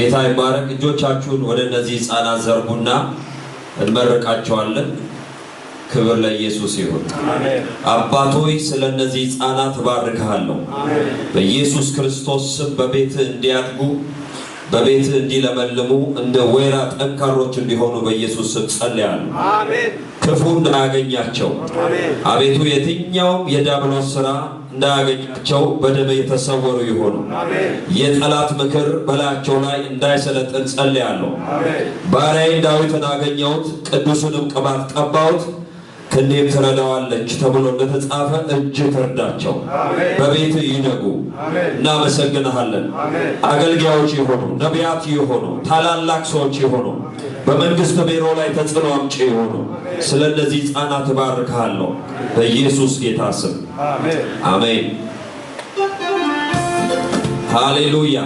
ጌታ ይባረክ። እጆቻችሁን ወደ እነዚህ ህፃናት ዘርጉና እንመርቃቸዋለን። ክብር ለኢየሱስ ይሁን። አባት ሆይ፣ ስለ እነዚህ ህፃናት እባርክሃለሁ። በኢየሱስ ክርስቶስ ስም በቤትህ እንዲያድጉ፣ በቤትህ እንዲለመልሙ፣ እንደ ወይራ ጠንካሮች እንዲሆኑ በኢየሱስ ስም ጸልያለሁ። ክፉ እንዳያገኛቸው፣ አቤቱ የትኛውም የዲያብሎስ ስራ እንዳያገኛቸው በደም የተሰወሩ ይሆኑ። የጠላት ምክር በላያቸው ላይ እንዳይሰለጥን ጸልያለሁ። ባሪያዬን ዳዊትን አገኘሁት፣ ቅዱሱንም ቅባት ቀባሁት፣ ክንዴም ትረዳዋለች ተብሎ እንደተጻፈ እጅህ ትርዳቸው፣ በቤትህ ይደጉ። እናመሰግንሃለን። አገልጋዮች የሆኑ፣ ነቢያት የሆኑ፣ ታላላቅ ሰዎች የሆኑ፣ በመንግስት ቢሮ ላይ ተጽዕኖ አምጪ የሆኑ፣ ስለ እነዚህ ህፃናት እባርክሃለሁ በኢየሱስ ጌታ ስም፣ አሜን። ሃሌሉያ።